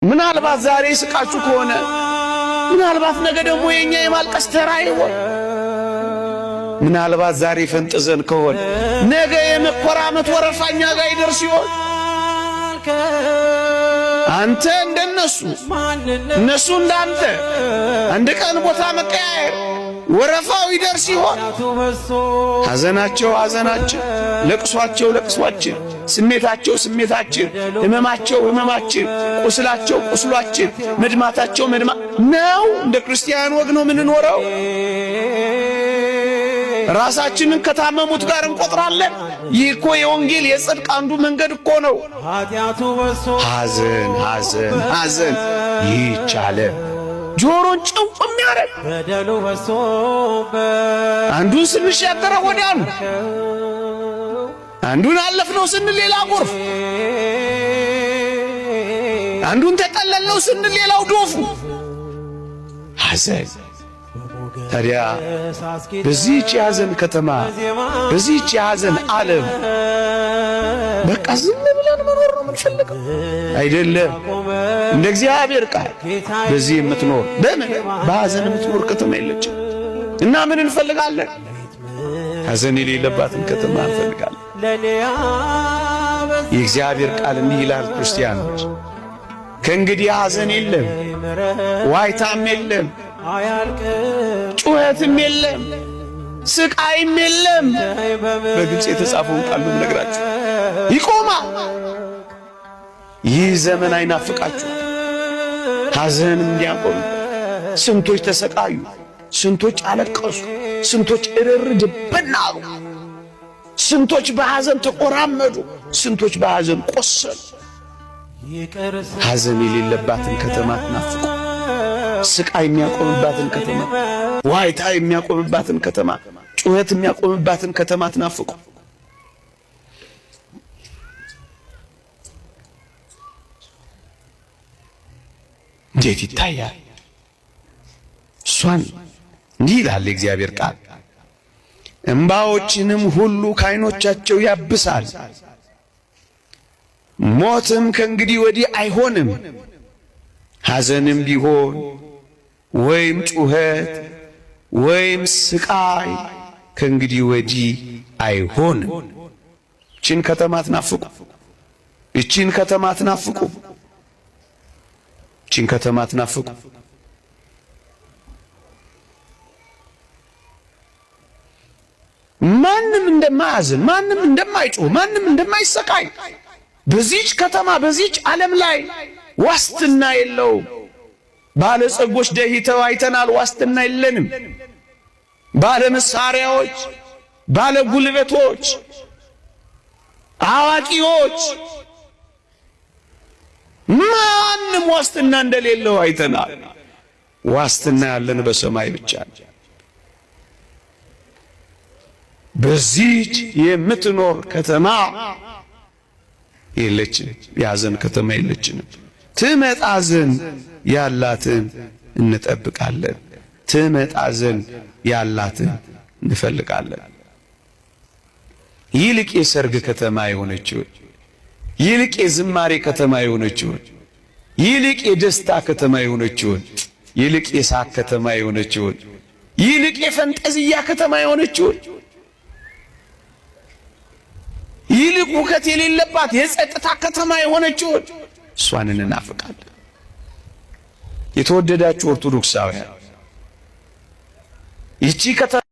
ምናልባት ዛሬ ስቃችሁ ከሆነ ምናልባት ነገ ደግሞ የኛ የማልቀስ ተራ ይሆን? ምናልባት ዛሬ ፈንጥዘን ከሆነ ነገ የመኮራመት ወረፋ እኛ ጋር ይደርስ ይሆን? አንተ እንደነሱ እነሱ እንዳንተ አንድ ቀን ቦታ መቀያየር ወረፋው ይደርስ ይሆን? ሐዘናቸው ሐዘናችን፣ ለቅሷቸው ለቅሷችን፣ ስሜታቸው ስሜታችን፣ ህመማቸው ህመማችን፣ ቁስላቸው ቁስሏችን፣ መድማታቸው መድማ ነው። እንደ ክርስቲያን ወግ ነው የምንኖረው። ራሳችንን ከታመሙት ጋር እንቆጥራለን። ይህ እኮ የወንጌል የጽድቅ አንዱ መንገድ እኮ ነው። ሐዘን ሐዘን ሐዘን ይቻለ ጆሮን ጭው የሚያደርግ አንዱን ስንሻገረው ወዲያ ነው፣ አንዱን አለፍነው ስንል ሌላ ጎርፍ፣ አንዱን ተጠለልነው ስንል ሌላው ዶፉ ሐዘን። ታዲያ በዚህች የሐዘን ከተማ በዚህች የሐዘን ዓለም በቃ ዝም ብለን መኖር ነው የምንፈልገው? አይደለም። እንደ እግዚአብሔር ቃል በዚህ የምትኖር በምን በሐዘን የምትኖር ከተማ የለችም። እና ምን እንፈልጋለን? ሐዘን የሌለባትን ከተማ እንፈልጋለን። የእግዚአብሔር ቃል እንዲህ ይላል፣ ክርስቲያኖች ከእንግዲህ ሐዘን የለም፣ ዋይታም የለም፣ ጩኸትም የለም፣ ስቃይም የለም። በግልጽ የተጻፈውን ቃል ነው የምነግራችሁ። ይቆማል። ይህ ዘመን አይናፍቃችሁ። ሐዘን እንዲያቆም ስንቶች ተሰቃዩ፣ ስንቶች አለቀሱ፣ ስንቶች እርር ድብን አሉ፣ ስንቶች በሐዘን ተቆራመዱ፣ ስንቶች በሐዘን ቆሰሉ። ሐዘን የሌለባትን ከተማ አትናፍቁ። ስቃይ የሚያቆምባትን ከተማ፣ ዋይታ የሚያቆምባትን ከተማ፣ ጩኸት የሚያቆምባትን ከተማ አትናፍቁ። እንዴት ይታያል? እሷን እንዲህ ይላል የእግዚአብሔር ቃል፣ እምባዎችንም ሁሉ ከዓይኖቻቸው ያብሳል፣ ሞትም ከእንግዲህ ወዲህ አይሆንም፣ ሐዘንም ቢሆን ወይም ጩኸት ወይም ስቃይ ከእንግዲህ ወዲህ አይሆንም። እቺን ከተማ አትናፍቁ። እቺን ከተማ አትናፍቁ። እቺን ከተማ አትናፍቁ። ማንም እንደማያዝን፣ ማንም እንደማይጮህ፣ ማንም እንደማይሰቃይ በዚች ከተማ በዚች ዓለም ላይ ዋስትና የለውም። ባለጸጎች ደህይተው አይተናል። ዋስትና የለንም። ባለ መሳሪያዎች፣ ባለ ጉልበቶች፣ አዋቂዎች ማንም ዋስትና እንደሌለው አይተናል። ዋስትና ያለን በሰማይ ብቻ ነው። በዚች የምትኖር ከተማ የለችንም። የሐዘን ከተማ የለችንም። ትመጣ ዘንድ ያላትን እንጠብቃለን። ትመጣ ዘንድ ያላትን እንፈልጋለን። ይልቅ የሰርግ ከተማ የሆነችውን፣ ይልቅ የዝማሬ ከተማ የሆነችውን፣ ይልቅ የደስታ ከተማ የሆነችውን፣ ይልቅ የሳቅ ከተማ የሆነችውን፣ ይልቅ የፈንጠዝያ ከተማ የሆነችውን፣ ይልቅ ውከት የሌለባት የጸጥታ ከተማ የሆነችውን እሷን እንናፍቃለን። የተወደዳችሁ ኦርቶዶክሳውያን ይቺ ከተማ